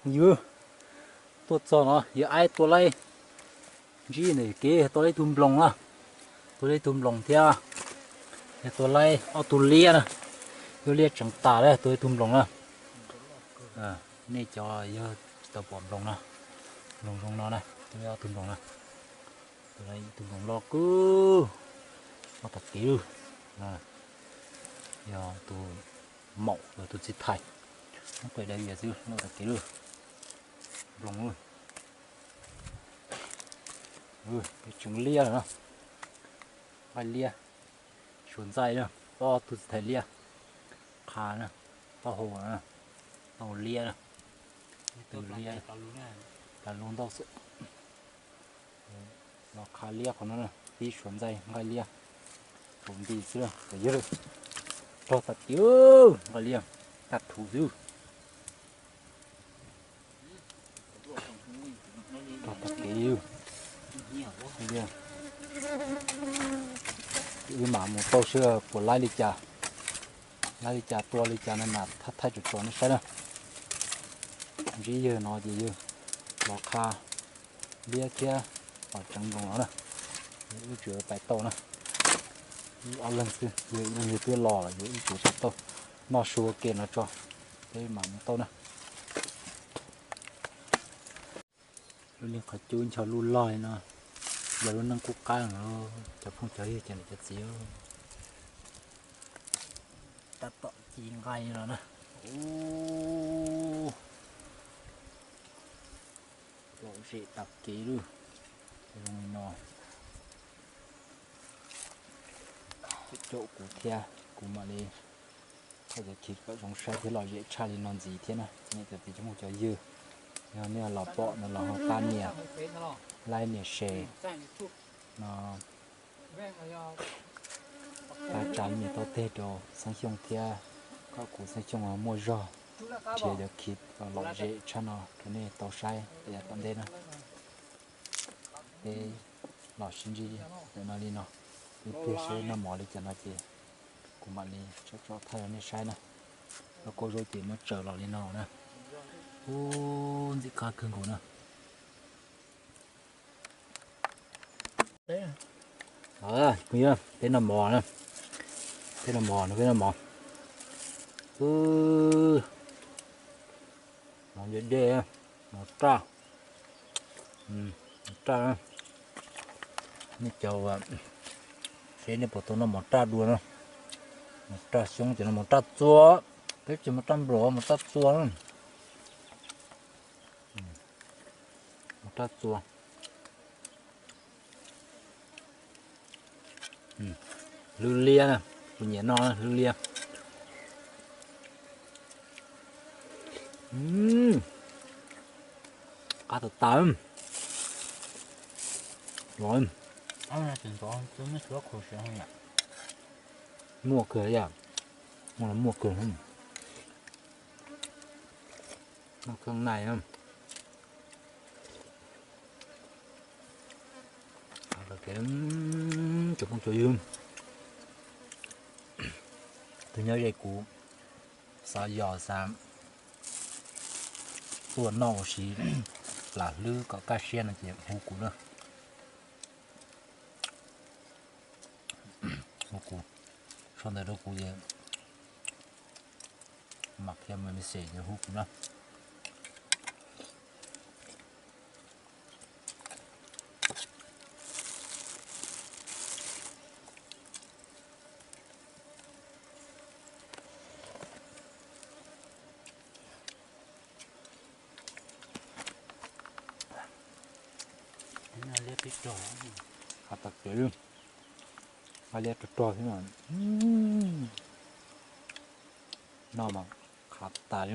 Yus tuaj txog no yus aib tua laib, ntsib ntawm kev tua laib tug nploos na, tua laib tug nploos thiab, yog tua laib ob tug liab na, yog liab tseev tas lawm tua laib tug nploos na. Nej cov yog tsis tau pom nploos no, nploos zoo no na, tua laib ob tug nploos na, tua laib ib tug nploos loj kawg, loj tag kev lawm. Yog tus maum los tus txiv thais, muab qe dav vias xwb, loj tag kev lawm. Nploos lawm, tseev liab lawm na, nqaij liab, suav ntxaij na, ob tug txiv thais liab, qha na, taub hau na, taub hau liab na, ib tug liab, tas lub ntau xwb. Los qha liab qhov no na, tib suav ntxaij nqaij liab, tsaus nti xwb, yog rog tag kev, nqaij liab, tag thuv xwb. Rog tag kev, wb mam mus tau seb puas laib li cas, laib li cas tua li cas no mam thaij tso tso nej saib na. Ntsib yawg no ces yawg los qha liab thiab los tseev nploos los na. Wb tseem pais tau na, wb ob leeg xwb, yawg ib leeg yawg twb los lawm, yawg wb tseem pais tau, noj su ua ke no tso, peb mam mus tau na. Lub niag qhov cub ncho lub log li no, yog lub neej qub qab lawm, cov phooj cov ywg cov niam cov txiv. Tab tom ci nqaij los na. Ub, lom zem tag kev lawm. Zoo li no, caum kuv thiab, kuv mam li thaij cov khiv kom zoo saib thiab lom zem tshaj li no ntxiv thiab na. Cov niam cov txiv cov phooj cov ywg, yog nej los pom no los ho pab nias like nias share no, pab tsa nias tau teg rau Xeeb Xyooj thiab, kom kuv Xeeb Xyooj muaj zog nrhiav cov khiv kom lom zem tshaj no rau nej tau saib yav tom ntej na. Peb los sib ntsib ntawm no li no, peb pliag seb noj mov li cas no ces kuv mam li tso tso thaij rau nej saib na. Los kuj zoo ces muab tsaws los li no na. Ub, ntxim qab kawg nkaus na. Peb noj mov na, peb noj mov no, peb noj mov. Mov dej dej, mov raj, mov raj. Nej cov, seb nej puas tau noj mov raj dua na. Mov raj xyoob ces no mov raj txua, peb tsis mov raj npluas, mov raj txua na. Mov raj txua. Hlwb liab na, kuv nyiam noj hlwb liab. Qab tas tas. Muaj kawg yom, muaj kawg. Noj kheej nai. Cov phooj cov ywg, tus nyob ze kuv xav yos xav tuaj noj ua si plam hlwb kom kaj siab no ces hu kuv na. Hu kuv, sau ntawv rau kuv es mam qhia message hu kuv na. Qab tas kev li, qab liab rog rog thiab mas, noj mas qab tas li.